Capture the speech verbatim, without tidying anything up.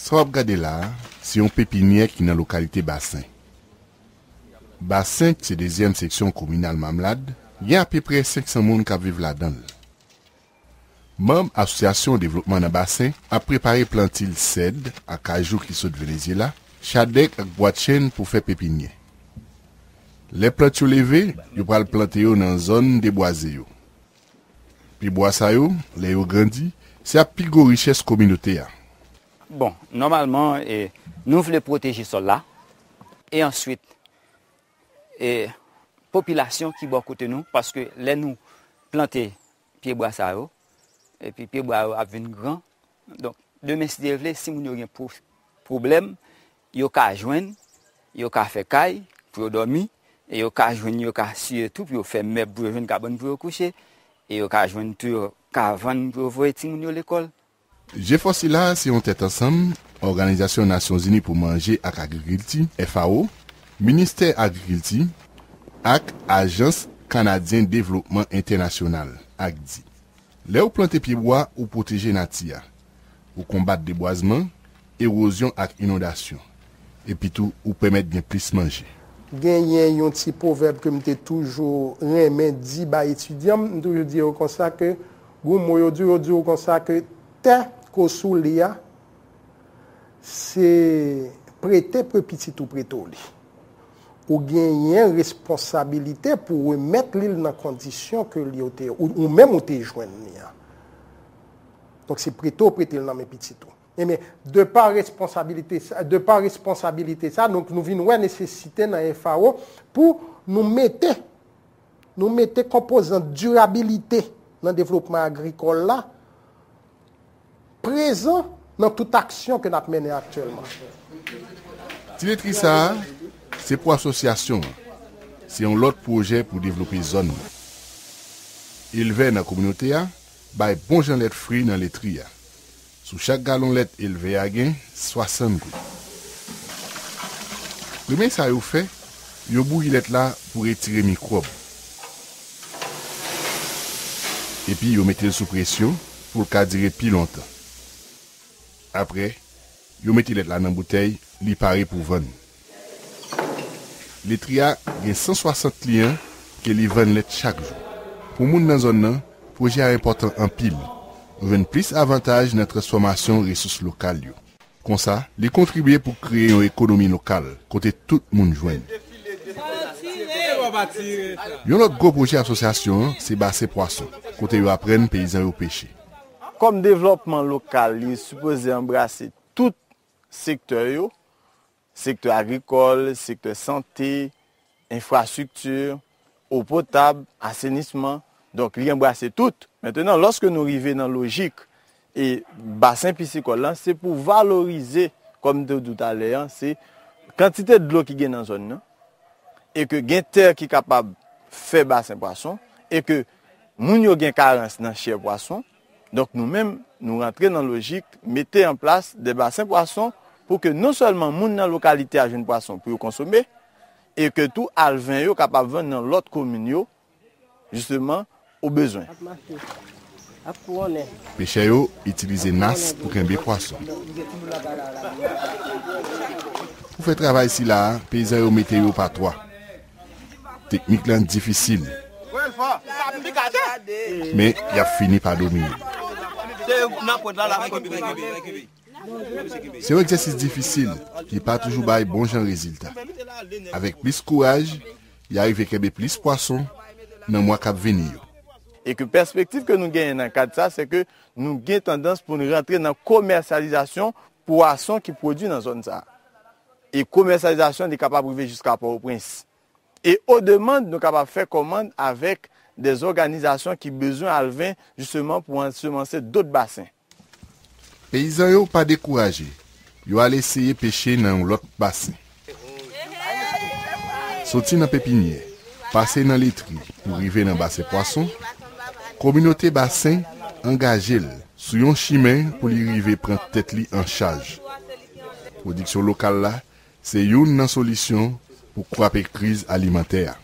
Sa w ap gade la a, se yon pepinyè ki nan lokalite Basen. Basen, ki se dezyèm seksyon kominal Mamlad, gen apeprè senk san moun k ap viv ladan l. Manm Asosyasyon Devlopman nan Basen ap prepare plantil sèd ak kajou ki sot Venezyela, chadèk ak bwatchenn pou fè pepinyè. Lè plant yo leve, yo pral plante yo nan zòn debwaze yo. Pyebwa sa yo, lè yo grandi, se ap pi gwo richès kominote a. Bon, nòmalman, e, nou vle pwoteje sòl la. E answit, e, popilasyon ki bò kote nou, paske lè nou plante pyebwa sa yo, epi pyebwa yo ap vin gran. Donk, demen, si Dye vle, si moun yo gen pwo-, pwoblèm, yo ka jwenn, yo ka fè kay pou yo dòmi, e yo ka jwenn, yo ka siye tou pou yo fè mèb, pou yo jwenn kabann pou yo kouche, e yo ka jwenn tou, yo ka vann pou yo voye timoun yo lekòl. Jefò sila a se yon tèt ansanm Òganizasyon Nasyonzini pou Manje ak Agrikilti, F A O, Ministè Agrikilti ak Ajans Kanadyen Devlopman Entènasyonal, ACDI. Lè ou plante pyebwa, ou pwoteje nati a. Ou konbat debwazman, ewozyon ak inondasyon. Epitou, ou pèmèt gen plis manje. Genyen yon ti pwovèb ke m te toujou renmen di bay etidyan m, m toujou di yo konsa ke, gen yon mo yo di, yo di w konsa ke tè ke w sou li a, se prete pou pitit ou prete w li. Ou genyen responsabilite pou remèt li l nan kondisyon ke li yo te, ou, ou menm ou te jwenn li an. Donk, se prete w prete l nan men pitit ou. Ebyen, de pa responsabilite sa, de pa responsabilite sa, donk, nou vin wè nesesite nan F A O pou nou mete, nou mete konpozan dirabilite nan devlopman agrikòl la prezan nan tout aksyon ke n ap mennen aktyèlman. Ti letri sa a, se pou asosyasyon an. Se yon lòt pwojè pou devlope zòn nan. Elvè nan kominote a bay bon jan lèt fri nan letri a. Sou chak galon lèt elvè a gen swasann goud. Premye sa yo fè, yo bouyi lèt la pou retire mikwòb. Epi yo mete l sou presyon pou l ka dire pi lontan. Apre, yo mete lèt la nan boutèy, li pare pou vann. Letri a gen san swasant kliyan ke li vann lèt chak jou. Pou moun nan zòn nan, pwojè a enpòtan anpil. Ou jwenn plis avantaj nan transfòmasyon resous lokal yo. Konsa, li kontribye pou kreye yon ekonomi lokal kote tout moun jwenn. Yon lòt gwo pwojè asosyasyon an se basen pwason, kote yo aprann peyizan yo peche. Kòm devlòpman lokal, li sipoze anbrase tout sektè yo, sektè agrikòl, sektè sante, enfrastrikti, ewo potab, asenisman. Donk, li anbrase tout. Mentenan, lòske nou rive nan lojik e basen pisikòl lan, se pou valorize, kòm m te di w talè a, se kantite dlo ki gen nan zòn nan, e ke gen tè ki kapab fè basen pwason, e ke moun yo gen karans nan chè pwason. Donk, nou menm, nou rantre nan lojik mete an plas de basen pwason pou ke non sèlman moun nan lokalite a jwenn pwason pou yo konsome, e ke tou alven yo kapab vann nan lòt komin yo, jisteman, o bezwen. Pechè yo itilize nas pou kenbe pwason. Pou fè travay sila a, peyizan yo mete yo pa twa. Teknik lan difisil. Men, y ap fini pa domine. Se yon egzèsis difisil ki pa toujou bay bon jan rezilta. Avèk plis kouraj, y a rive kenbe plis pwason nan mwa k ap vini yo. E ke pèspektiv ke nou genyen nan kad sa, se ke nou gen tandans pou n rantre nan komèsyalizasyon pwason ki pwodui nan zòn sa. E komèsyalizasyon, li kapab rive jiska Pòtoprens. E o demann, nou kapab fè kòmann avèk de zòganizasyon ki bezwen alven, jisteman, pou ansemanse dòt basen. Peyizan yo pa dekouraje, yo al eseye peche nan yon lòt basen. Soti nan pepinyè, pase nan letri pou rive nan basen pwason, kominote basen angaje l sou yon chimen pou li rive pran tèt li an chaj. Pwodiksyon lokal la se youn nan solisyon pou kwape kriz alimantè a.